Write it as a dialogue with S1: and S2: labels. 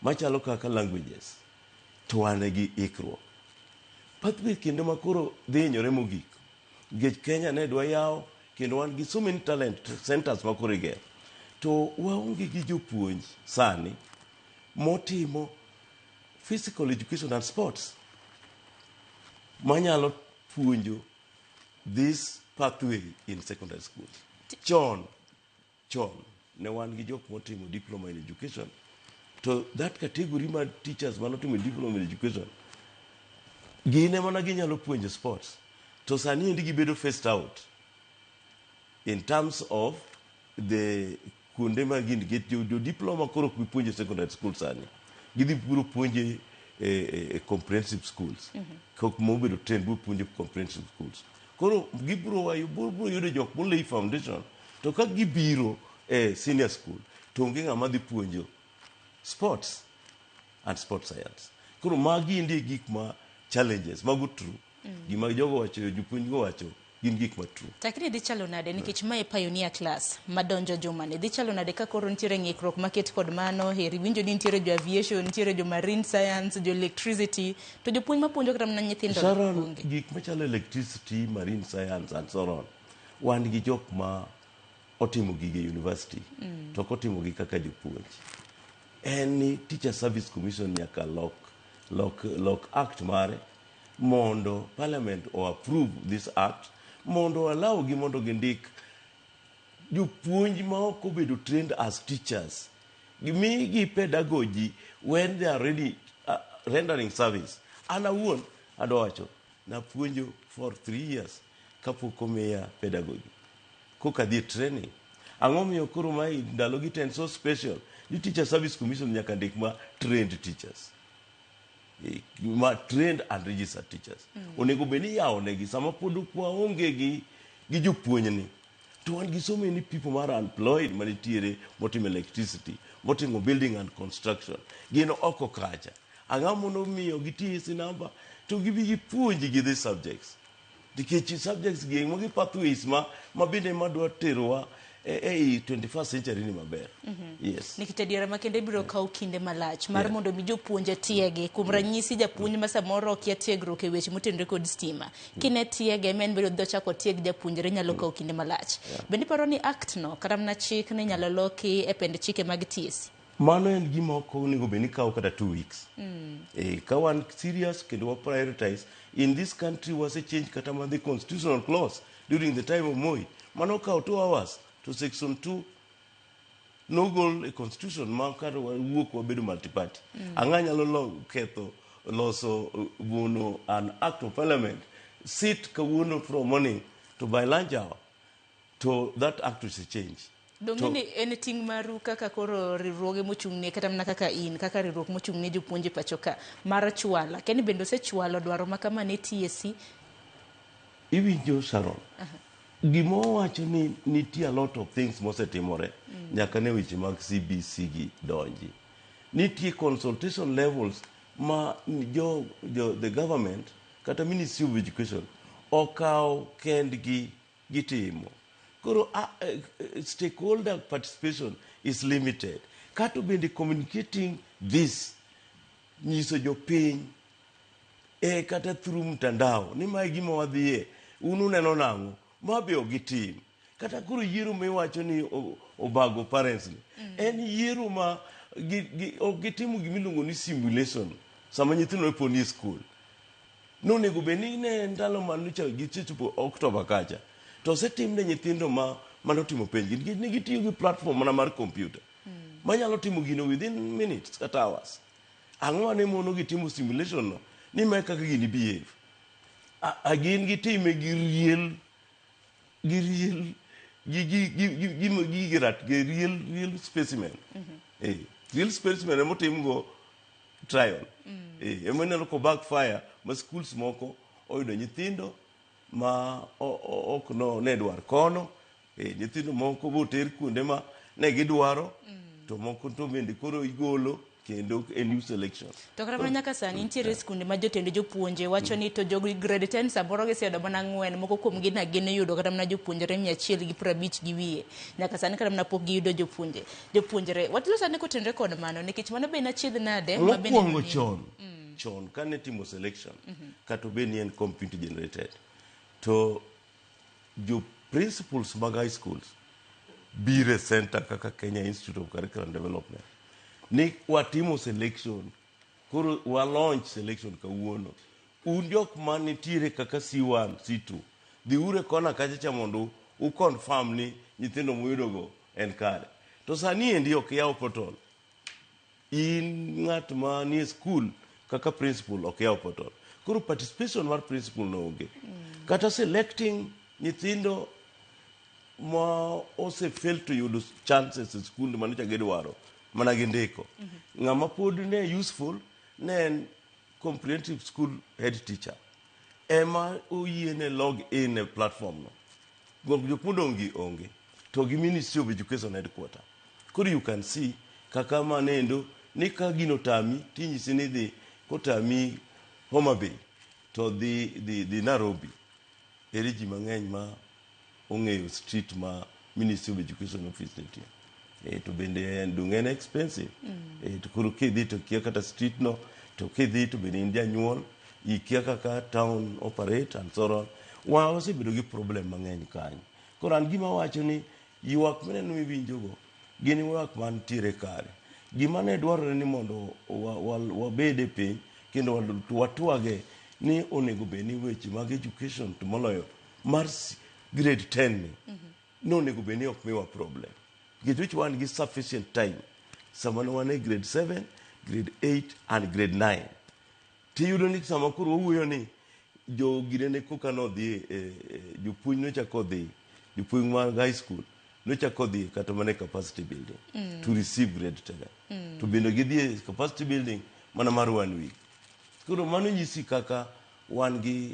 S1: Machalo kaka languages to wan gi ikruok. Pathway kendo ma koro dhi hinyore mogik nikech Kenya ne dwa yawo kendo wan gi so many talent centers ma koro igero to waonge gi jopuonj sani motimo physical education and sports manyalo puonjo this pathway in secondary schools. Chon chon ne wan gi jok motimo diploma in education to that category mar teachers manotimo diploma in education gin ema ne ginyalo puonjo sports to sani endi gibedo phased out in terms of the kuonde ma gin nikech jo diploma koro ok bi puonjo secondary school sani gidhi biro puonje e comprehensive schools. Kok mobedo trained biro puonjo comprehensive schools. Koro gibiro wayo biro yudo jok molei foundation to ka gibiro e senior school to onge ng'ama dhi puonjo sports and sports science. Koro magi endi e gik ma challenges mago true. Gima jogo wacho, jopuonj go wacho gin gik ma true.
S2: Lakini dhi chalo nade nikech mae pioneer class madonjo jumani dhi chalo nade ka koro nitiere ng'ikruok maket kod mano heri winjo ni nitiere jo aviation nitiere jo marine science jo electricity to jopuonj mapuonjo kata mana nyithindo
S1: Sharon, onge. Gik machalo electricity, marine science and so on, wan gi jok ma otimo gige university to ok otimo gi kaka jopuonj. En ni Teacher Service Commission nyaka lok act mare mondo parliament o approve this act mondo allow gi mondo gindik jopuonj ma ok obedo trained as teachers gimigi pedagogy when they are already rendering service. An awuon adwa wacho napuonjo for 3 years kapok omiya pedagogy koka adhi e training. Ang'o miyo koro mae ndalogi to en so special ni Teacher Service Commission nyaka ndik ma trained teachers, ma trained and registered teachers? Onego bed ni yawo negi sama pod waonge gi jopuonj ni to wan gi so many people mar unemployed manitiere motimo electricity, motimo building and construction, gin oko kacha. Ang'o mondo miyo gi TSC number to gibi gipuonj gi these subjects? Nikech subjects gi magi pathways ma bende madwa terowa e 21st century ni maber, yes.
S2: Nikech adiera makende biro kawo kinde malach mar mondo mi jopuonje tiegi. Kuom ranyisi, japuonj ma samoro okia tiegruok e weche motenore kod stima kine tiege ma en bedo dhi ochako tieg japuonjre nyalo kawo kinde malach. Bende iparo ni act no kata mana chik ne inyalo loki e pend chike mag TSC?
S1: Mano en gima ok onego bed ni kawo kata 2 weeks. Ka wan serious kendo wa prioritize in this country, wase change kata mana the constitutional clause during the time of Moi mano kawo 2 hours to section 2 nogol e constitution ma kar wawuok wabedo multiparty. Ang'a nyalo ketho loso buono an act of parliament sit kawuono from morning to by lunch hour to that act is change?
S2: Donge ni en ting' maru kaka koro riwruoge mochung'ne kata mana kaka in kaka riwruok mochung'ne jopuonj e pacho ka mar chwala keni bende osechwalo dwaro ma kama ne TSC?
S1: Iwinjo, Sharon, gima owacho ni nitie a lot of things mosetimore nyaka ne weche mag CBC gi donji. Nitie consultation levels ma jo the government kata Ministry of Education okawo kendgi gitimo. Koro stakeholder participation is limited. Kato bende communicating this, nyiso jopiny e kata through mtandao ni mae gima wadhiye, un uneno nang'o ma be ok gitim. Kata koro yiero miwacho ni obago parents ni en yiero ma ok gitimo gimiluongo ni simulation sama nyithindo ne pod ni e school. Nonego bed ni ne ndalo ma nyocha gisechopo October kacha to osetim ne nyithindo ma manotimo penj nikech ne gitiyo gi platform mana mar computer manyalo timo gino within minutes kata hours. Ang'o mane mono gi timo simulation no ni mae kaka gini behave? A gin gitime gi real gi rat gi real specimen. Real specimen emotim go trial. Ema ineno ko backfire ma schools moko oyudo nyithindo ma ok no ne dwar kono. Nyithindo moko boter kuonde ma ne gidwaro to moko to bende koro igolo. kendo a new selection.
S2: To kata mana nyaka sani nitiere skunde ma jotend jopuonje wacho ni to jogi grade 10 samoro giseyudo mana 4, moko kuomgi na gin yudo kata mana jopuonjre 150 gi wiye. Nyaka sani kata mana pok giyudo jopuonje. Jopuonjre, wach sani kotenore kod mano nikech mano be en achiedh nade ma bende
S1: Mokwongo chon kane timo selection, kata obed ni en computer generated, to jo principals mag high schools biro e center kaka Kenya Institute of Curriculum Development ni watimo selection, koro wa launch selection kawuono. Un jok manitiere kaka C1, C2, dhiuru e kona kacha cha mondo u confirm ni nyithindo muyudogo en kare. To sani endi ok yaw portal. In ng'at ma nie school kaka principal ok yaw portal. Koro participation mar principal no onge. Kata selecting nyithindo ma ose fail to yudo chances e skul manyocha gidwaro mana gindiko. Ng'ama pod ne useful ne en comprehensive school head teacher ema oyiene log in e platform no. Jok modong' gi onge. To gi Ministry of Education headquarter. Koro you can see kaka manendo ni ka gino tami tinyisi ni dhi kotami Homa Bay to dhi Nairobi. Ere ji mang'eny ma ong'eyo street ma Ministry of Education office nitie. To bende en dung' en expensive. To koro kidhi to kia kata street no, to kidhi to bende in janyuol, ikia kaka town operate and so on. Wa wasebedo gi problem mang'eny kanyo. Koro an gima wacho ni ywak mineno miwinjogo gin ywak mantiere kare. Gima ne dwarore ni mondo wabed e piny kendo watwage ni onego bed ni weche mag education to moloyo mar grade 10 ni nonego bed ni ok miwa problem. Nikech wan gi sufficient time sama ne wan e grade 7, grade 8 and grade 9. Tiyudo ni sama koro wawuoyo ni jo girene koka nodhi jopuonj nochako dhi, jopuonj mag high school nochako dhi kata mana e capacity building to receive grade 10. To bende gidhi e capacity building mana mar one week. Koro mano nyisi kaka wan gi